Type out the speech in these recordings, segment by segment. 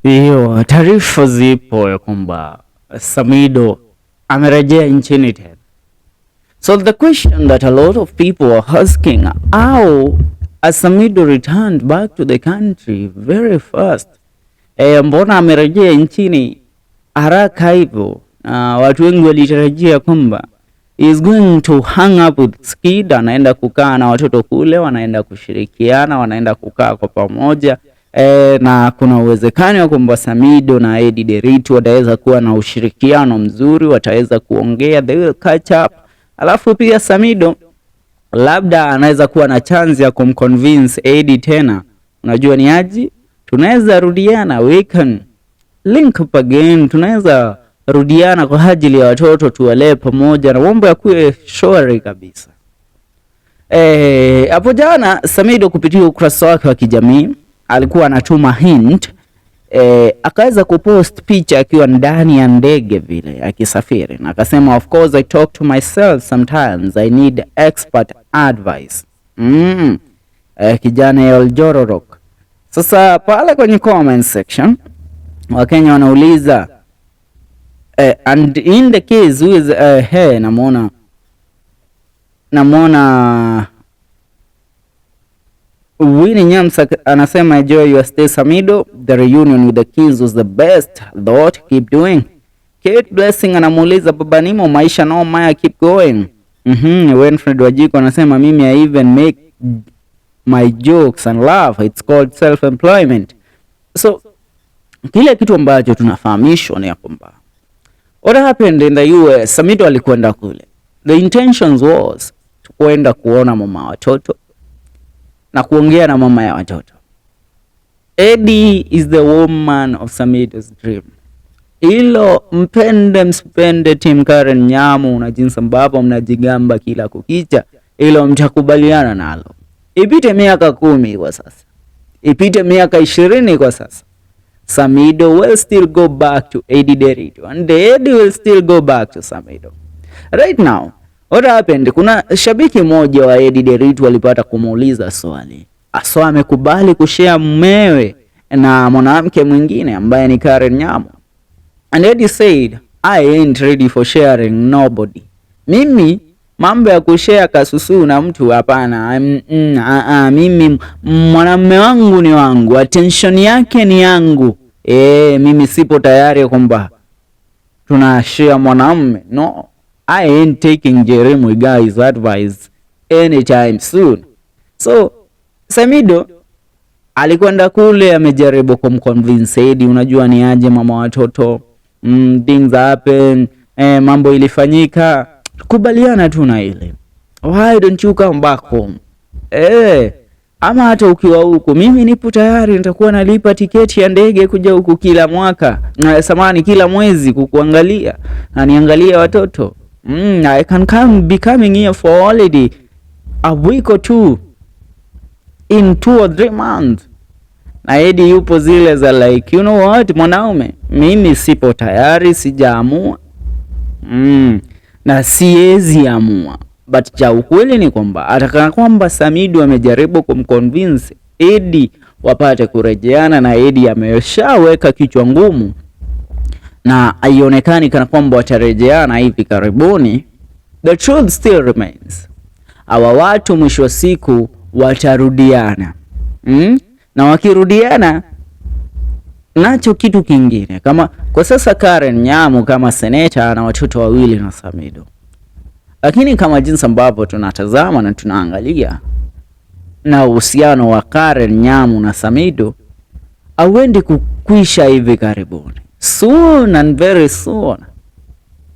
Hiyo taarifa zipo ya kwamba Samidoh amerejea nchini tena. So the question that a lot of people are asking, how has Samidoh returned back to the country very fast? Mbona amerejea nchini haraka hivyo? Na watu wengi walitarajia kwamba he is going to hang up with Skid, anaenda kukaa na watoto kule, wanaenda kushirikiana, wanaenda kukaa kwa pamoja. Na kuna uwezekano wa kwamba Samidoh na Eddie Nderitu wataweza kuwa na ushirikiano mzuri, wataweza kuongea, they will catch up. Alafu pia Samidoh labda anaweza kuwa na chance ya kumconvince Eddie tena, unajua ni aje, tunaweza rudiana, we can link up again, tunaweza rudiana kwa ajili ya watoto tuwalee pamoja na mambo yakuwe shwari kabisa. Hapo jana Samidoh kupitia ukurasa wake wa kijamii alikuwa anatuma hint, akaweza kupost picha akiwa ndani ya ndege vile akisafiri, na akasema, "Of course I talk to myself sometimes, I need expert advice." Kijana Oljororok. Sasa pale kwenye comment section Wakenya wanauliza, and in the case who is, hey, namuona Winnie Nyamsa anasema, "Enjoy your stay, Samidoh. The reunion with the kids was the best thought, keep doing." Kate Blessing anamuuliza, "Baba Nimo, maisha no maya, keep going." Winfred Wajiko anasema, "Mimi I even make my jokes and laugh. It's called self employment." So kile kitu ambacho tunafahamishwa ni ya kwamba what happened in the US, Samidoh alikwenda kule. The intentions was kwenda kuona mama watoto na kuongea na mama ya watoto. Eddie is the woman of Samidoh's dream. Hilo mpende msipende, Team Karen Nyamu na jinsi ambavyo mnajigamba kila kukicha, hilo mtakubaliana nalo. Ipite miaka 10 kwa sasa, ipite miaka 20 kwa sasa, Samidoh will still go back to Eddie Nderitu and Eddie will still go back to Samidoh. Right now, what happened? Kuna shabiki mmoja wa Eddie Nderitu alipata kumuuliza swali aswa amekubali kushare mumewe na mwanamke mwingine ambaye ni Karen Nyamu. And Eddie said, "I ain't ready for sharing nobody." Mimi mambo ya kushare kasusu na mtu hapana. Mimi mwanamume wangu ni wangu, attention yake ni yangu. Mimi sipo tayari kwamba tuna share mwanamume. No, I ain't taking Jerry Muigai's advice anytime soon. So Samidoh alikwenda kule, amejaribu kumconvince Eddie, unajua ni aje mama watoto, things happen, mambo ilifanyika, kubaliana tu na ile. Why don't you come back home? Ama hata ukiwa huku, mimi nipo tayari, nitakuwa nalipa tiketi ya ndege kuja huku kila mwaka, na samani kila mwezi kukuangalia na niangalie watoto. I can come be coming here for holiday a week or two in 2 or 3 months. Na Eddie yupo zile za like, you know what, mwanaume, mimi sipo tayari, sijaamua, na siwezi amua. But cha ukweli ni kwamba ataka kwamba Samidoh amejaribu kumconvince Eddie wapate kurejeana, na Eddie ameshaweka kichwa ngumu na haionekani kana kwamba watarejeana hivi karibuni. The truth still remains, hawa watu mwisho wa siku watarudiana, Na wakirudiana nacho kitu kingine, kama kwa sasa Karen Nyamu kama seneta ana watoto wawili na Samidoh, lakini kama jinsi ambavyo tunatazama na tunaangalia na uhusiano wa Karen Nyamu na Samidoh hauendi kukwisha hivi karibuni. Soon and very soon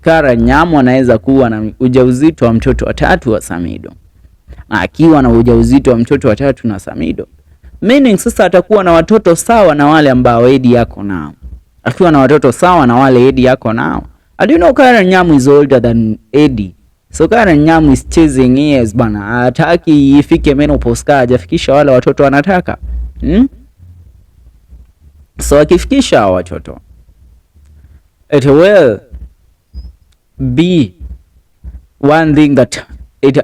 Karen Nyamu anaweza kuwa na ujauzito wa mtoto wa tatu wa Samidoh, na akiwa na ujauzito wa mtoto wa tatu na Samidoh, meaning sasa atakuwa na watoto sawa na wale ambao Eddie yako nao, akiwa na watoto sawa na wale Eddie yako nao. And you know Karen Nyamu is older than Eddie. So Karen Nyamu is chasing years bana, hataki ifike menopause kaa hajafikisha wale watoto anataka, So akifikisha hao watoto it will be one thing that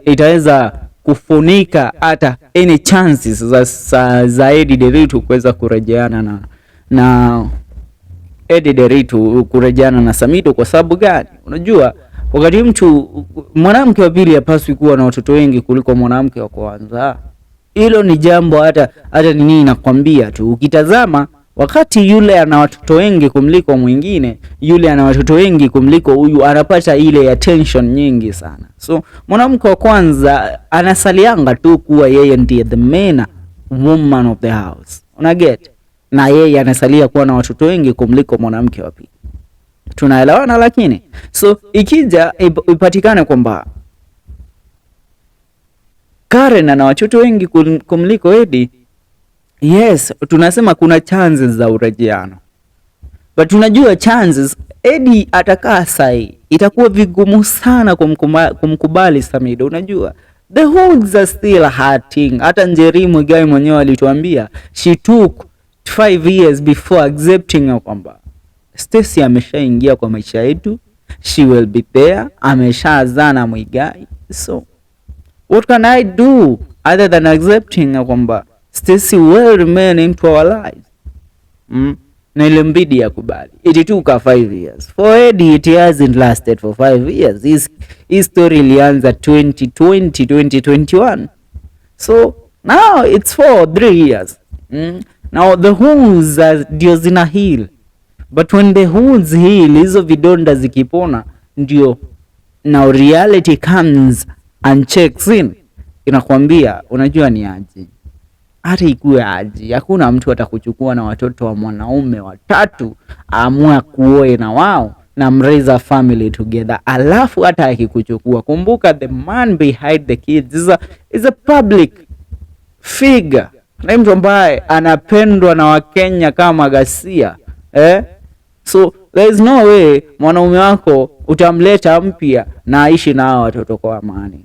itaweza kufunika hata any chances za Eddie Nderitu kuweza kurejeana na Eddie Nderitu kurejeana na Samidoh. Kwa sababu gani? Unajua, wakati mtu mwanamke wa pili hapaswi kuwa na watoto wengi kuliko mwanamke wa kwanza. Hilo ni jambo hata nini nakwambia tu, ukitazama wakati yule ana watoto wengi kumliko mwingine, yule ana watoto wengi kumliko huyu, anapata ile attention nyingi sana. So mwanamke wa kwanza anasalianga tu kuwa yeye ndiye the main woman of the house, una get, na yeye anasalia kuwa na watoto wengi kumliko mwanamke wa pili. Tunaelewana? Lakini so ikija ipatikane kwamba Karen ana watoto wengi kumliko Eddie, yes, tunasema kuna chances za urejeano, but tunajua chances Eddie atakaa sahi, itakuwa vigumu sana kumkubali Samidoh. Unajua the wounds are still hurting. Hata Njeri Muigai mwenyewe alituambia she took 5 years before accepting kwamba Stacy ameshaingia kwa maisha yetu, she will be there, ameshazaa na Muigai, so what can I do other than accepting kwamba Stacy will remain into our lives? Na ilimbidi akubali. It took her 5 years. For Eddie, it hasn't lasted for 5 years. His story ilianza 2020, 2021. So now it's for 3 years. Now the wounds ndio zina heal. But when the wounds heal, hizo vidonda zikipona, ndio now reality comes and checks in, inakwambia unajua ni aje, hata ikuwe aje, hakuna mtu atakuchukua na watoto wa mwanaume watatu aamua kuoe na wao na mraise a family together. Alafu hata akikuchukua, kumbuka the man behind the kids is a public figure, ni mtu ambaye anapendwa na Wakenya kama ghasia, eh? So there is no way mwanaume wako utamleta mpya na aishi na hao watoto kwa amani.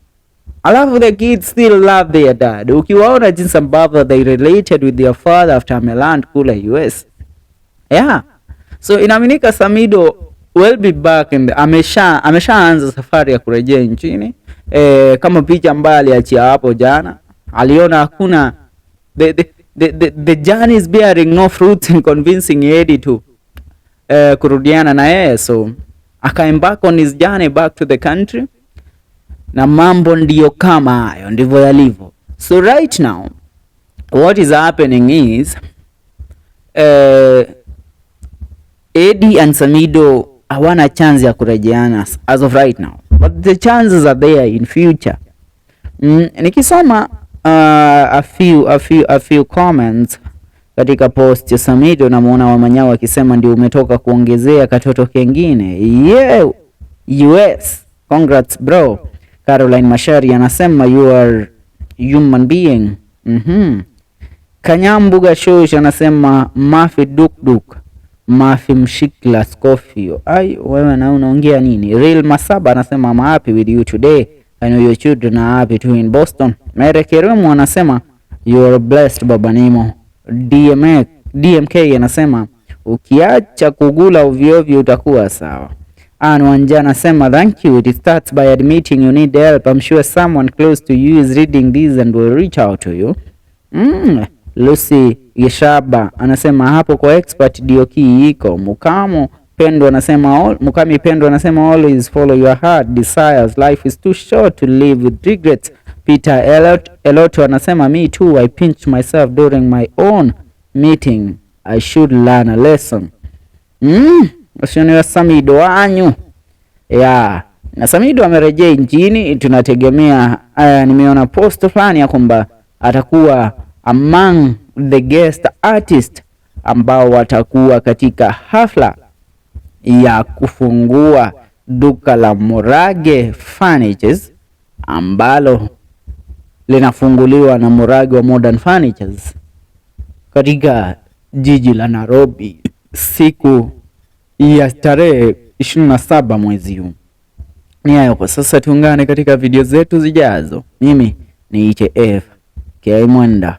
Alafu the kids still love their dad. Ukiwaona jinsi ambavyo they related with their father after ameland kule US. Yeah. So inaaminika Samidoh will be back in the, ameshaanza safari ya kurejea nchini. Kama picha ambayo aliachia hapo jana, aliona hakuna the journey is bearing no fruit in convincing Eddie to kurudiana na yeye, so aka embark on his journey back to the country, na mambo ndiyo kama hayo ndivyo yalivyo. So right now what is happening is Eddie and Samidoh hawana chance ya kurejeana as of right now, but the chances are there in future. Nikisoma a few comments katika post ya Samidoh, namuona Wamanyau akisema ndio umetoka kuongezea katoto kengine. Yeah, US, congrats bro. Caroline Mashari anasema you are human being. Kanyambu Gashosh anasema Mafi Dukduk, Mafi Mshikla Scofield. Ai, wewe na unaongea nini? Real Masaba anasema I'm happy with you today. I know your children are happy too in Boston. Mere Keremu anasema you are blessed Baba Nimo. DMK, DMK anasema ukiacha kugula ovyo ovyo utakuwa sawa. Ann Wanja anasema thank you. It starts by admitting you need help. I'm sure someone close to you is reading this and will reach out to you. Lucy Gishaba anasema hapo kwa expert ndio key iko. Mukamo Pendo anasema Mukami Pendo anasema always follow your heart desires. Life is too short to live with regrets. Peter Eloto anasema me too, I pinched myself during my own meeting. I should learn a lesson. Usioniwa Samidoh wanyu. Yeah. Na Samidoh amerejea nchini, tunategemea nimeona post fulani ya kwamba atakuwa among the guest artist ambao watakuwa katika hafla ya kufungua duka la Murage Furnitures ambalo linafunguliwa na Murage wa Modern Furnitures katika jiji la Nairobi siku ya tarehe 27 mwezi huu. Ni hayo kwa sasa, tuungane katika video zetu zijazo. Mimi ni ITF K Mwenda.